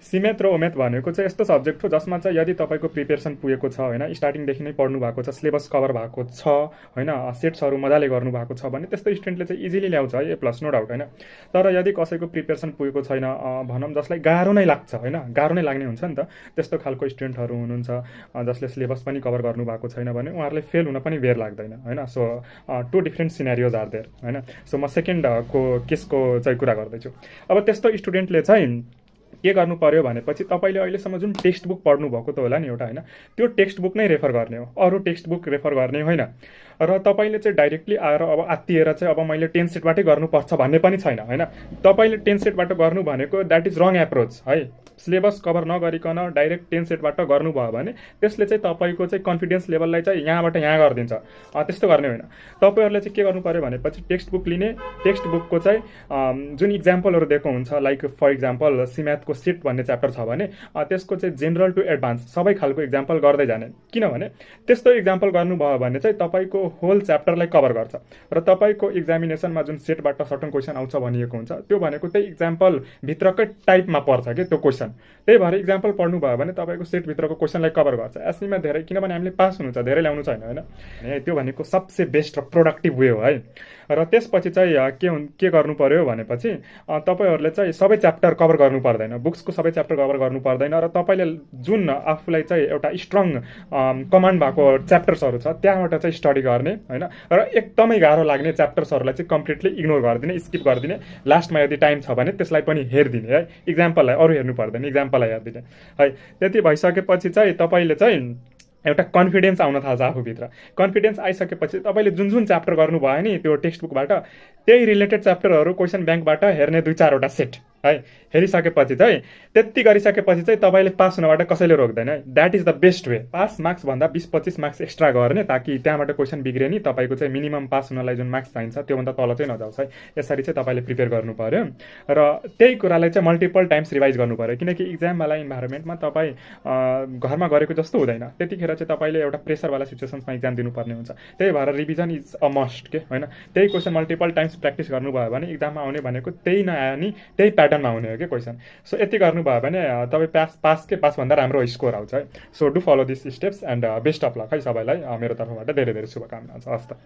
सिमेत र ओमेत भनेको चाहिँ यस्तो सब्जेक्ट हो जसमा चाहिँ यदि तपाईँको प्रिपेरेसन पुगेको छ होइन, स्टार्टिङदेखि नै पढ्नु भएको छ, सिलेबस कभर भएको छ होइन, सेट्सहरू मजाले गर्नुभएको छ भने त्यस्तो स्टुडेन्टले चाहिँ इजिली ल्याउँछ है A+ नो डाउट होइन। तर यदि कसैको प्रिपेरेसन पुगेको छैन, भनौँ जसलाई गाह्रो नै लाग्छ होइन, गाह्रो नै लाग्ने हुन्छ नि त, त्यस्तो खालको स्टुडेन्टहरू हुनुहुन्छ जसले सिलेबस पनि कभर गर्नुभएको छैन भने उहाँहरूले फेल हुन पनि बेर लाग्दैन होइन। So 2 different scenarios are there होइन। सो म सेकेन्डको केसको चाहिँ कुरा गर्दैछु। अब त्यस्तो स्टुडेन्टले चाहिँ के गर्नु पर्यो भनेपछि तपाईँले अहिलेसम्म जुन टेक्स्ट बुक पढ्नु भएको त होला नि एउटा होइन, त्यो टेक्स्ट बुक नै रेफर गर्ने हो, अरू टेक्स्ट बुक रेफर गर्ने होइन। र तपाईँले चाहिँ डाइरेक्टली आएर अब आत्तिएर चाहिँ अब मैले 10 सेटबाटै गर्नुपर्छ भन्ने पनि छैन होइन। तपाईँले 10 सेटबाट गर्नु भनेको द्याट इज रङ एप्रोच है। सिलेबस कभर नगरिकन डाइरेक्ट 10 सेटबाट गर्नुभयो भने त्यसले चाहिँ तपाईँको चाहिँ कन्फिडेन्स लेभललाई चाहिँ यहाँबाट यहाँ गरिदिन्छ। त्यस्तो गर्ने होइन। तपाईँहरूले चाहिँ के गर्नु पर्यो भनेपछि टेक्स्ट बुक लिने, टेक्स्ट बुकको चाहिँ जुन इक्जाम्पलहरू दिएको हुन्छ, लाइक फर इक्जाम्पल सिम्याथको सिट भन्ने च्याप्टर छ भने त्यसको चाहिँ जेनरल टु एडभान्स सबै खालको इक्जाम्पल गर्दै जाने। किनभने त्यस्तो इक्जाम्पल गर्नुभयो भने चाहिँ तपाईँको होल च्याप्टरलाई कभर गर्छ र तपाईँको एक्जामिनेसनमा जुन सेटबाट सर्टन क्वेसन आउँछ भनिएको हुन्छ त्यो भनेको त्यही इक्जाम्पल भित्रकै टाइपमा पर्छ कि त्यो क्वेसन। त्यही भएर इक्जाम्पल पढ्नुभयो भने तपाईँको सेटभित्रको क्वेसनलाई कभर गर्छ। एसईमा धेरै, किनभने हामीले पास हुनु छ, धेरै ल्याउनु छैन होइन। त्यो भनेको सबसे बेस्ट र प्रोडक्टिभ वे हो है। र त्यसपछि चाहिँ के गर्नु पर्यो भनेपछि तपाईँहरूले चाहिँ सबै च्याप्टर कभर गर्नु पर्दैन, बुक्सको सबै च्याप्टर कभर गर्नु पर्दैन र तपाईँले जुन आफूलाई चाहिँ एउटा स्ट्रङ कमान्ड भएको च्याप्टर्सहरू छ त्यहाँबाट चाहिँ स्टडी गर्ने होइन। र एकदमै गाह्रो लाग्ने च्याप्टर्सहरूलाई चाहिँ कम्प्लिटली इग्नोर गरिदिने, स्किप गरिदिने। लास्टमा यदि टाइम छ भने त्यसलाई पनि हेरिदिने है, इक्जाम्पललाई, अरू हेर्नु पर्दैन, इक्जाम्पललाई हेरिदिने है। त्यति भइसकेपछि चाहिँ तपाईँले चाहिँ एउटा कन्फिडेन्स आउन थाल्छ आफूभित्र। कन्फिडेन्स आइसकेपछि तपाईँले जुन जुन च्याप्टर गर्नुभयो नि त्यो टेक्स्ट बुकबाट, त्यही रिलेटेड च्याप्टरहरू क्वेसन ब्याङ्कबाट हेर्ने 2-4वटा सेट है। हेरिसकेपछि चाहिँ त्यति गरिसकेपछि चाहिँ तपाईँले पास हुनबाट कसैले रोक्दैन है। That is the best way. Pass marks भन्दा 20-25 मार्क्स एक्स्ट्रा गर्ने, ताकि त्यहाँबाट क्वेसन बिग्रियो नि तपाईँको चाहिँ मिनिमम पास हुनलाई जुन मार्क्स चाहिन्छ त्योभन्दा तल चाहिँ नजाओस् है। यसरी चाहिँ तपाईँले प्रिपेयर गर्नु पर्यो र त्यही कुरालाई चाहिँ मल्टिपल टाइम्स रिभाइज गर्नु पर्यो। किनकि इक्जामवाला इन्भाइरोमेन्टमा तपाईँ घरमा गरेको जस्तो हुँदैन, त्यतिखेर चाहिँ तपाईँले एउटा प्रेसरवाला सिचुएसन्समा इक्जाम दिनुपर्ने हुन्छ। त्यही भएर रिभिजन इज अ मस्ट के होइन। त्यही क्वेसन मल्टिपल टाइम्स प्र्याक्टिस गर्नुभयो भने इक्जाममा आउने भनेको त्यही नआयो नि त्यही प्याटर्नमा आउने हो कि क्वेसन। सो यति गर्नुभयो भने तपाईँ पासभन्दा राम्रो स्कोर आउँछ है। So do follow this steps and best of luck है सबैलाई। मेरो तर्फबाट धेरै धेरै शुभकामना छ। हस् त।